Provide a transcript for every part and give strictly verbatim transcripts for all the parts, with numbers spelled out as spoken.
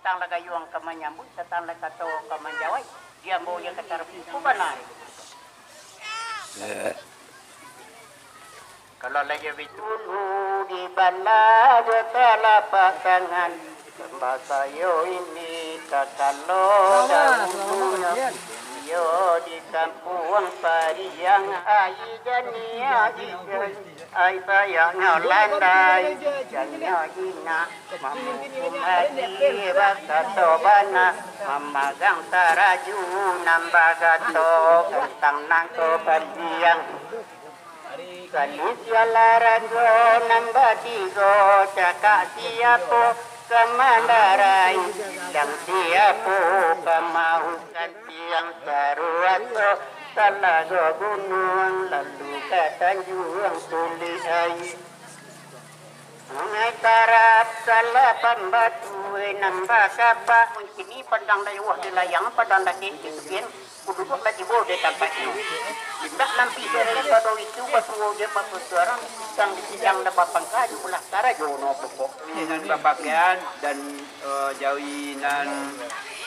Satang lah gayuang ka manyambuik, satang lah kato ka manjawai, di ambo je ka tarapik, tu bana. Kalau lah jo bitu, dulu dibalah jo talapak tangan. Sambah sayo ini ka kalo dahulunyo, iyo di kampuang Pariang, ai janiah ijo, ai payaknyo landai, janiah jinak, mamukum hati bakato bana, mamagang taraju nan bagato, tantang nangko pandiang. Kani sialah rajo nan batigo, cakak siapo ka mandarai, bilang siapo ka mahukan tiang saruaso, talago gunuang lalu ka tanjuang tulik ai. Sungai Tarab, Salapan Batu, nan bakapak. Kini Padang Dayuah di layang, Padang Dakek di tepian, kududuak lah tibo di tampaknyo. Indak lampi dari pado itu, basuo je papusuaran, pisang di sidang, lah bapangka, jubulah karajo no pokok. Nan bapakaian dan, eh, jawi nan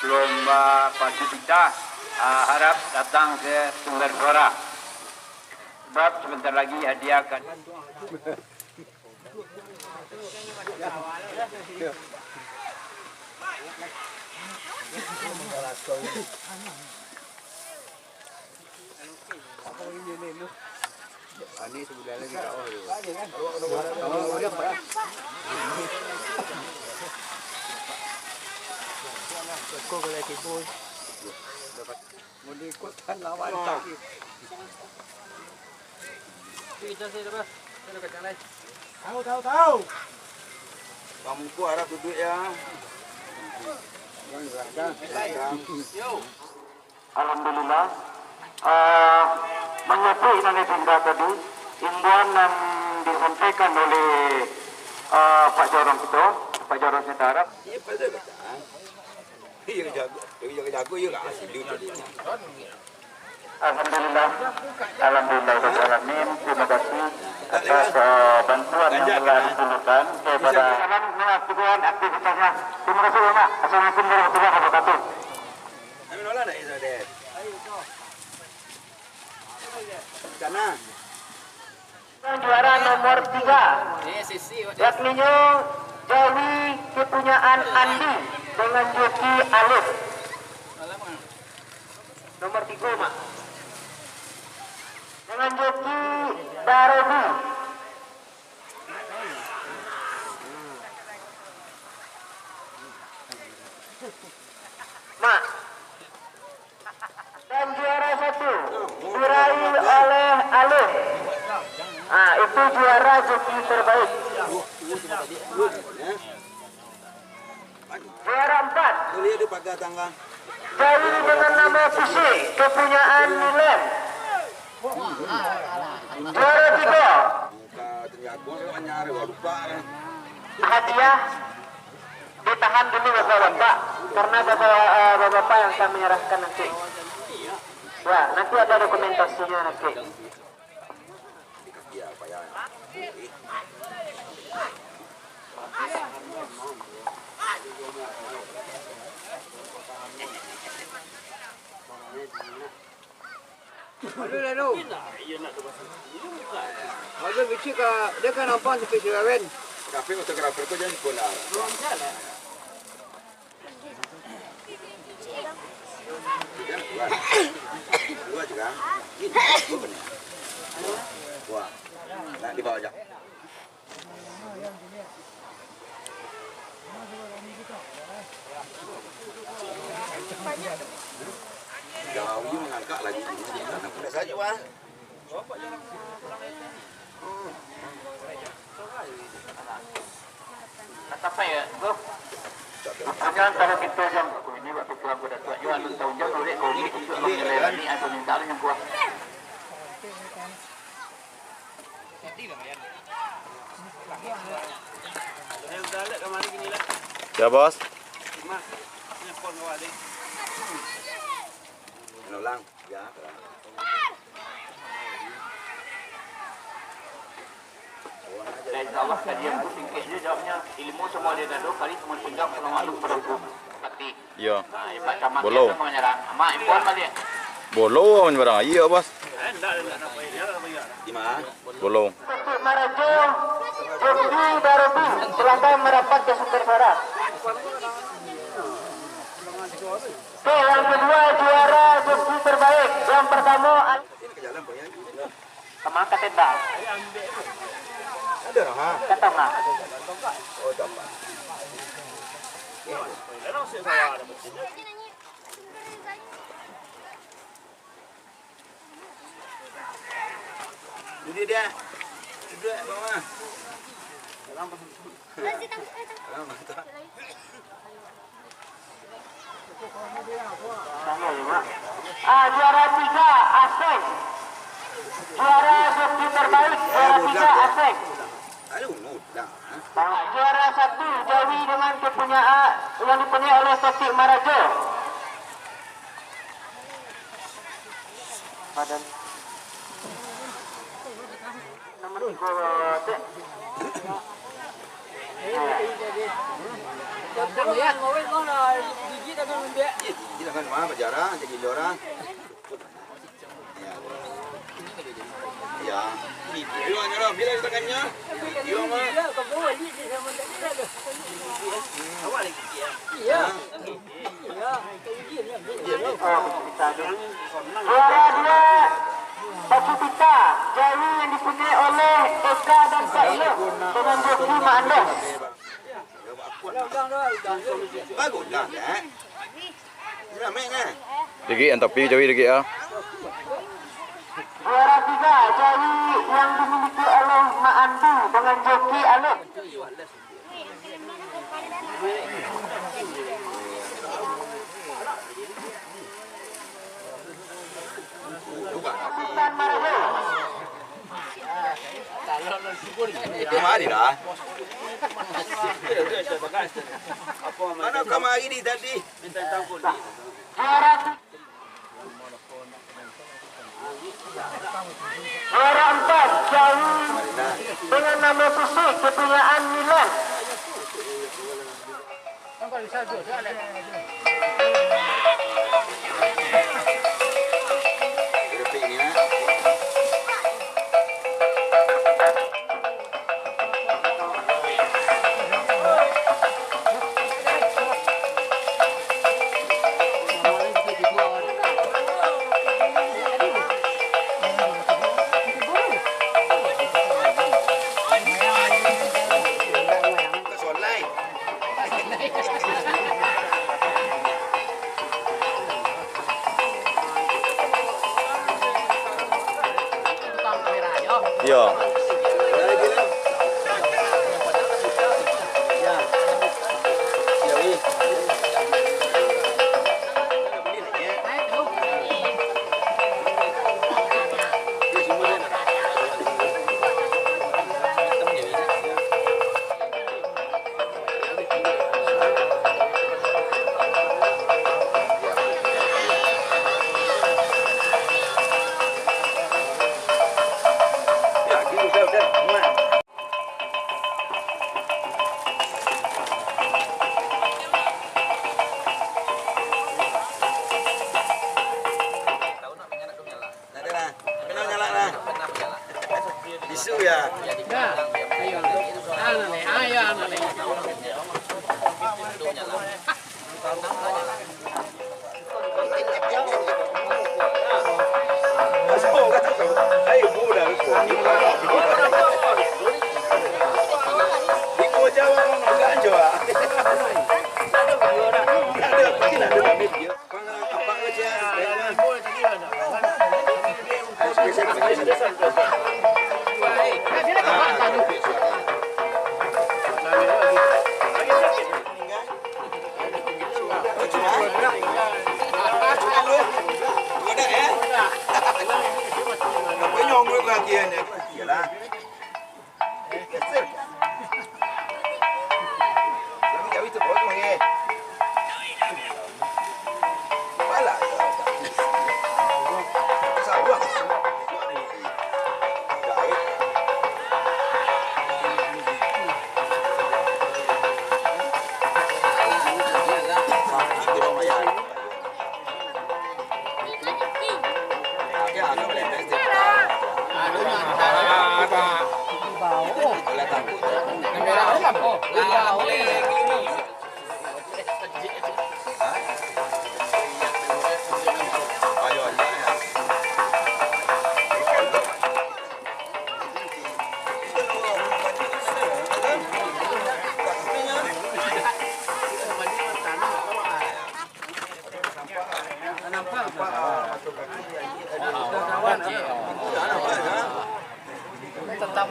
lomba padu pitah, ah, harap datang ke Sumber Suara. Sebab sebentar lagi hadiah akan Mengikutan lawan. Tahu, tahu, tahu. Bang Mungku harap duduk ya. Alhamdulillah. Eh, menyambut nan ditingga tadi, imbauan nan disampaikan oleh, eh, Pak Jorong kita, Pak Jorong Sentara. Iya, betul, betul. Iya, jago. Iya, jago, iya lah. Asli tu. Alhamdulillah. Alhamdulillah, Rabbil Alamin. Terima kasih atas, eh, bantuan yang telah diperlukan kepada. Salam, eh, aktivitasnya. Terima kasih banyak. Assalamualaikum warahmatullahi wabarakatuh. Kami nolak nak, Isa, deh? Sana. Juara nomor tiga, yakninyo jawi kepunyaan Andi dengan joki Alif. Nomor tiga, Mak. Dengan joki Darobi. Mak. Dan juara satu diraih oleh Alif. Ah, itu juara joki terbaik. Juara empat. Jawi dengan nama Pusik, kepunyaan Nilen. Juara tiga. Hadiah ditahan dulu bapak-bapak, karena bapak, eh, bapak-bapak yang akan menyerahkan nanti. Ya, nanti ada dokumentasinya nanti. Aduh, lalu. Aduh, bicik ka, dia kan nampak sampai si Rawen. Tapi fotografer tu jangan sekolah. Dua juga. Ini, dua benar. Wah, nak dibawa aja. Jauh mangangkak lagi. Anak muda saja, wah. Katapai ya, bro. Jangan kalau kita jam ini waktu tuan pada tuan jual tahun jam boleh kau ni itu abang nilai ni atau minta lu yang kuat. Ya, Bos. Ulang, ya. Dan insya Allah, kajian tu singkek je jawabnya. Ilmu semua dia dado, kali semua tinggal, assalamualaikum warahmatullahi wabarakatuh. Iyo. Bolo. Bolo awan barang. Iyo, Bos. Bolo. Kota Marajo, Jombi Barobi, silakan merapat ke Sumber Suara. Oke, yang kedua juara joki terbaik. Yang pertama Al- Kama ka tenda. Ada lah, ha? Ka tangah. Oh, dapat. Duduk dia. Duduk bawah. Salam. Ah, juara tiga, Aseng. Juara joki terbaik, juara tiga, Aseng. Ah, juara satu, Jawi dengan kepunyaan yang dipunyai oleh Sotik Marajo. Badan. Nomor tiga, Cek. Gigi lah kan, mah, bajarang, cek gilo orang. Ya. Video nyo lah, bila tangannya. Video mah. Awak lagi. Iya. Juara dua, Batu Pita, Jawi yang dipunyai oleh Eka dan Kak Ilo dengan joki Mak Andes. Bagus dah, Kak. Ramai, kan? Dikit, yang tapi Jawi dikit, ah. Juara tiga, Jawi yang dimiliki oleh Mak Andi dengan joki Alif. Kamari lah. Mana kamari ni tadi? Juara Juara empat, Jawi dengan nama Kusik, kepunyaan Milan. Iyo. Ada lah. Kenal nyala lah. Bisu ya. Nah, ayo, ayo, ayo, ayo.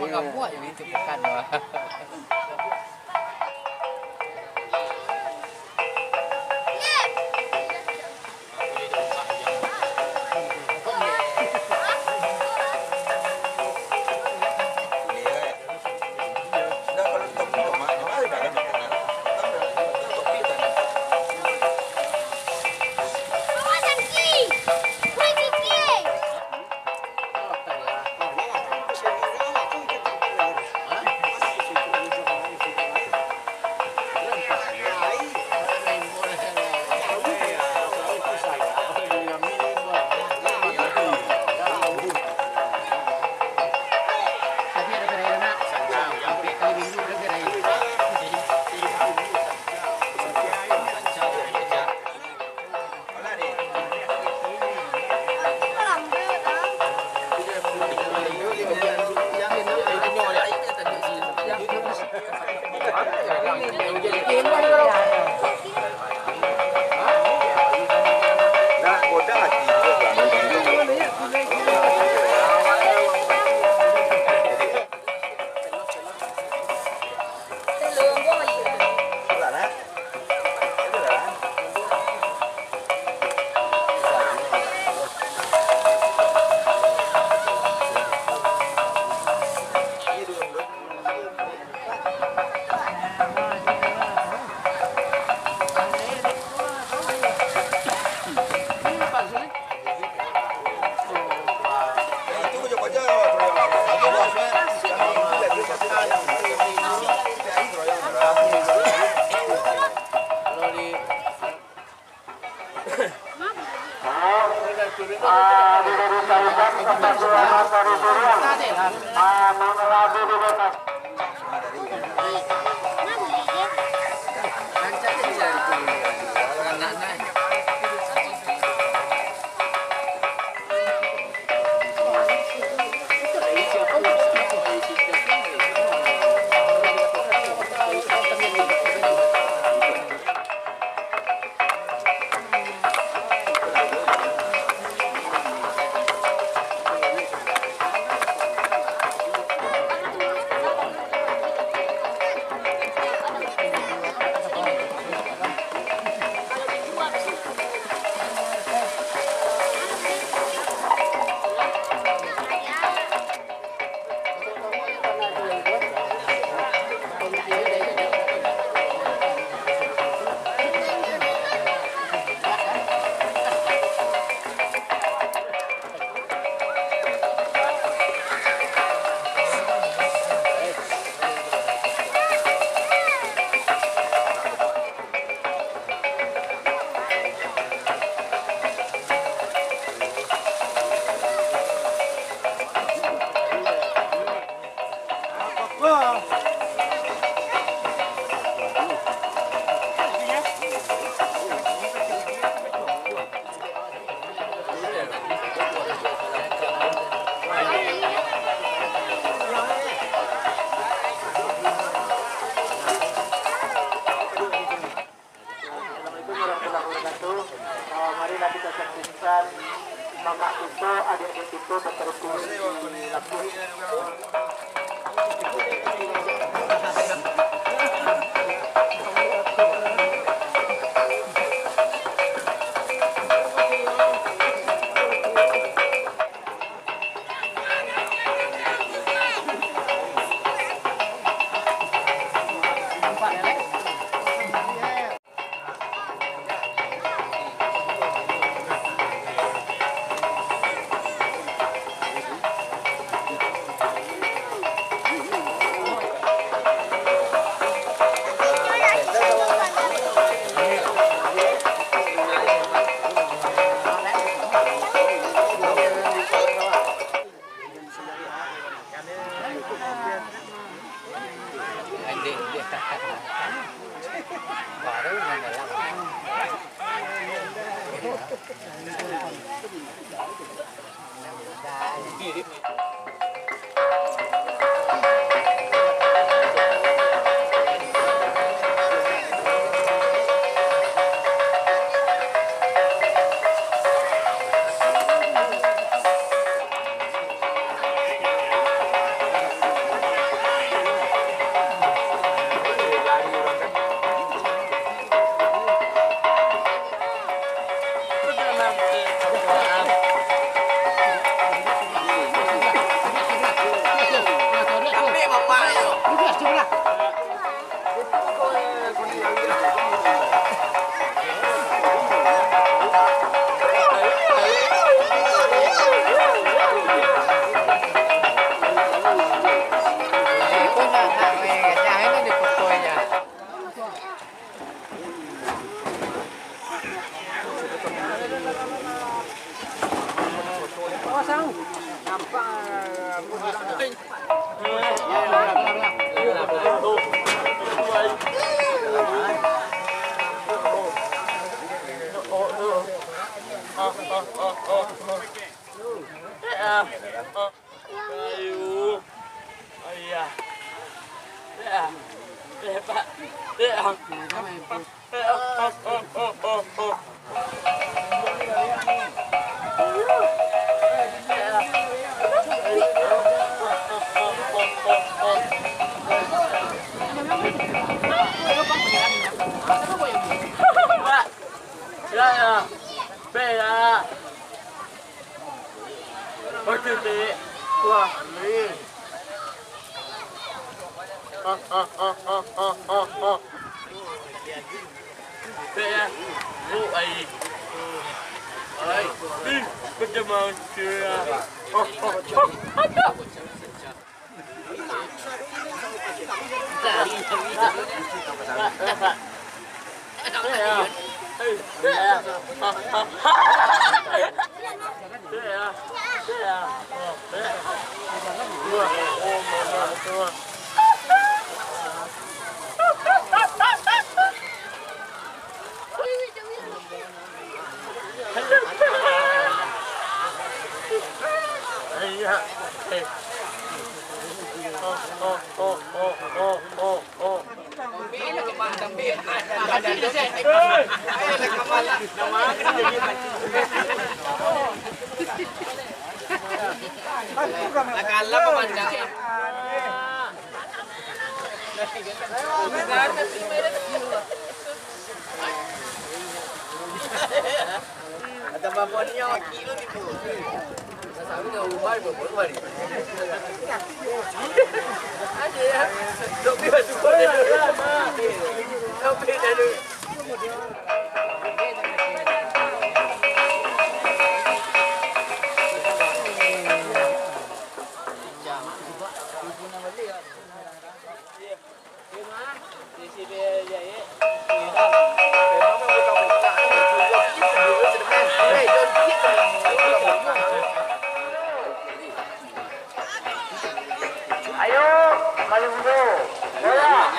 Kabuak je itu bukan. Assalamualaikum warahmatullahi wabarakatuh. Eh, marilah kita saksikan mamak kita, adik-adik kita berkumpul di lapis. Ayo. Ayah. Ya. Eh, Pak. Ya. Pak. Ya, ya. Pak, ya. Oke, Dek. Wah, ni. Dek, ya. Bu, ai. Ai. Ih, macam mana, ya? Atau bapak ni awak kilo ni, Bu. Sasawi nak ubah, Bu, ubah ni. Ada ya. Dok biar tu. Dok biar dah tu. Ayo, Malin Mudo. Bola.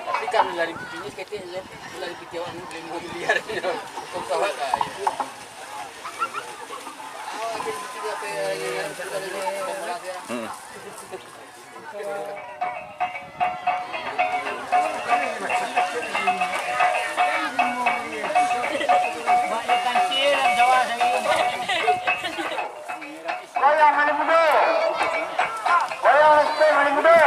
Tapi kalau lari putihnya ketek, lari putih awak ni, lima miliar. Kau kawat lah, ya. Awak lari putih apa yang, yang, yang, yang, Hmm. Goyang Malin Mudo. Goyang S P Malin Mudo.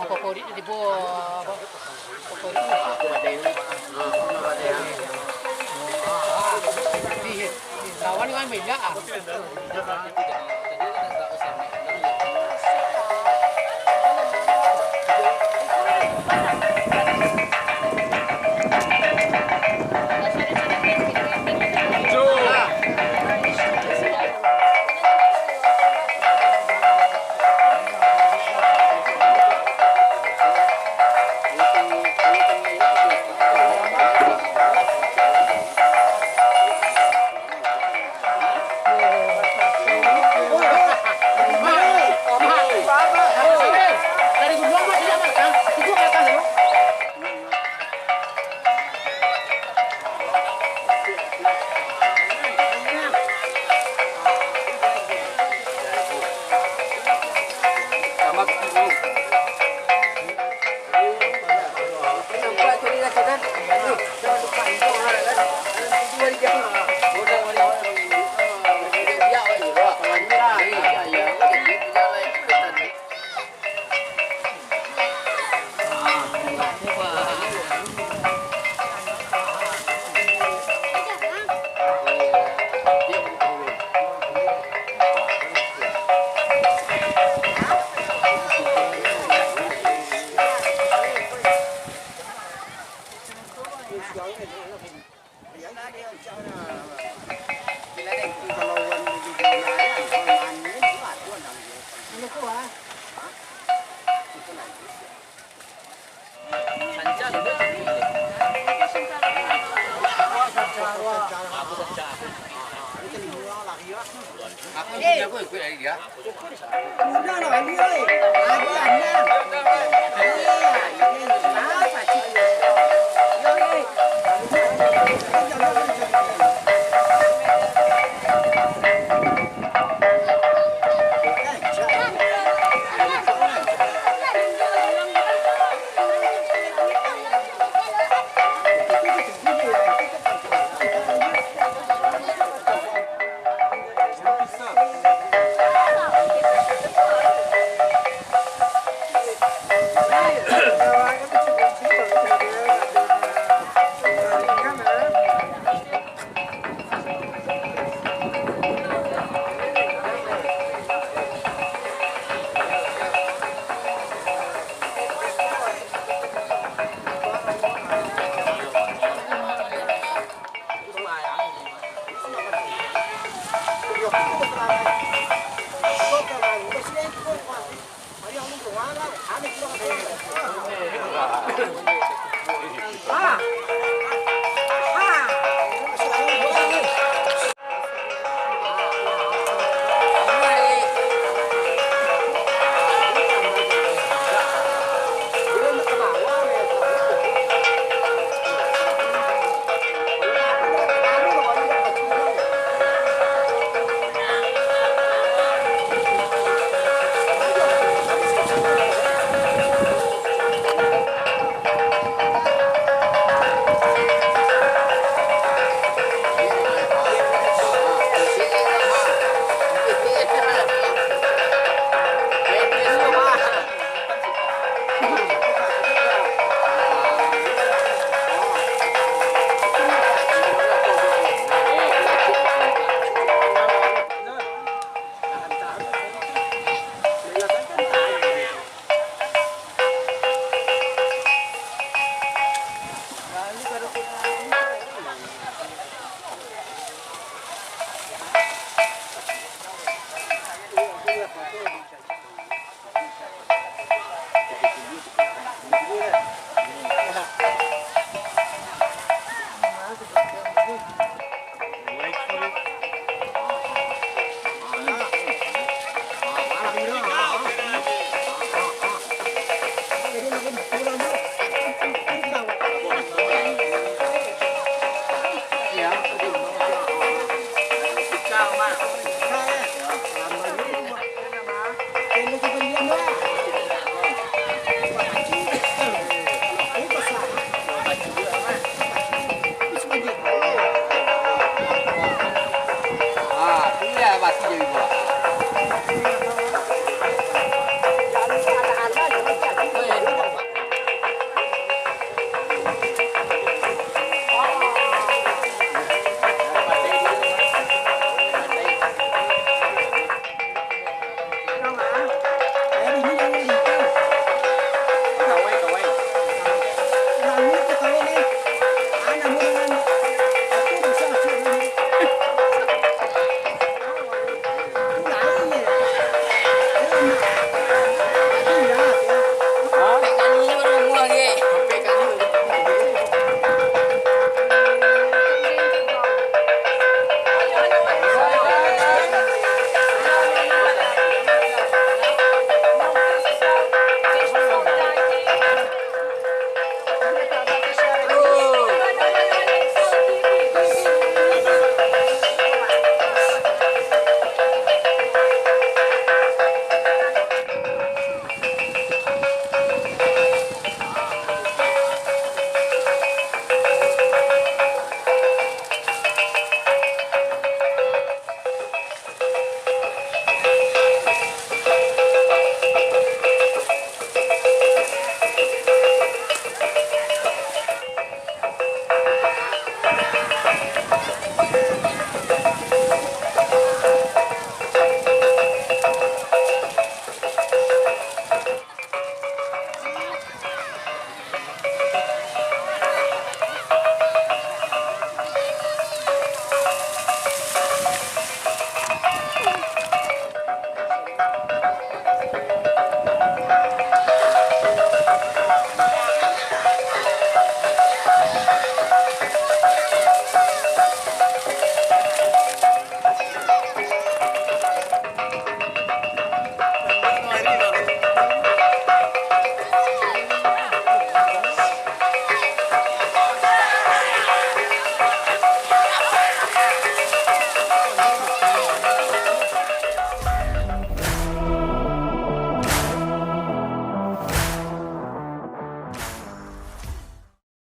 Favorit di tibo, apo? Favorit. Di lawan kan beda, ah.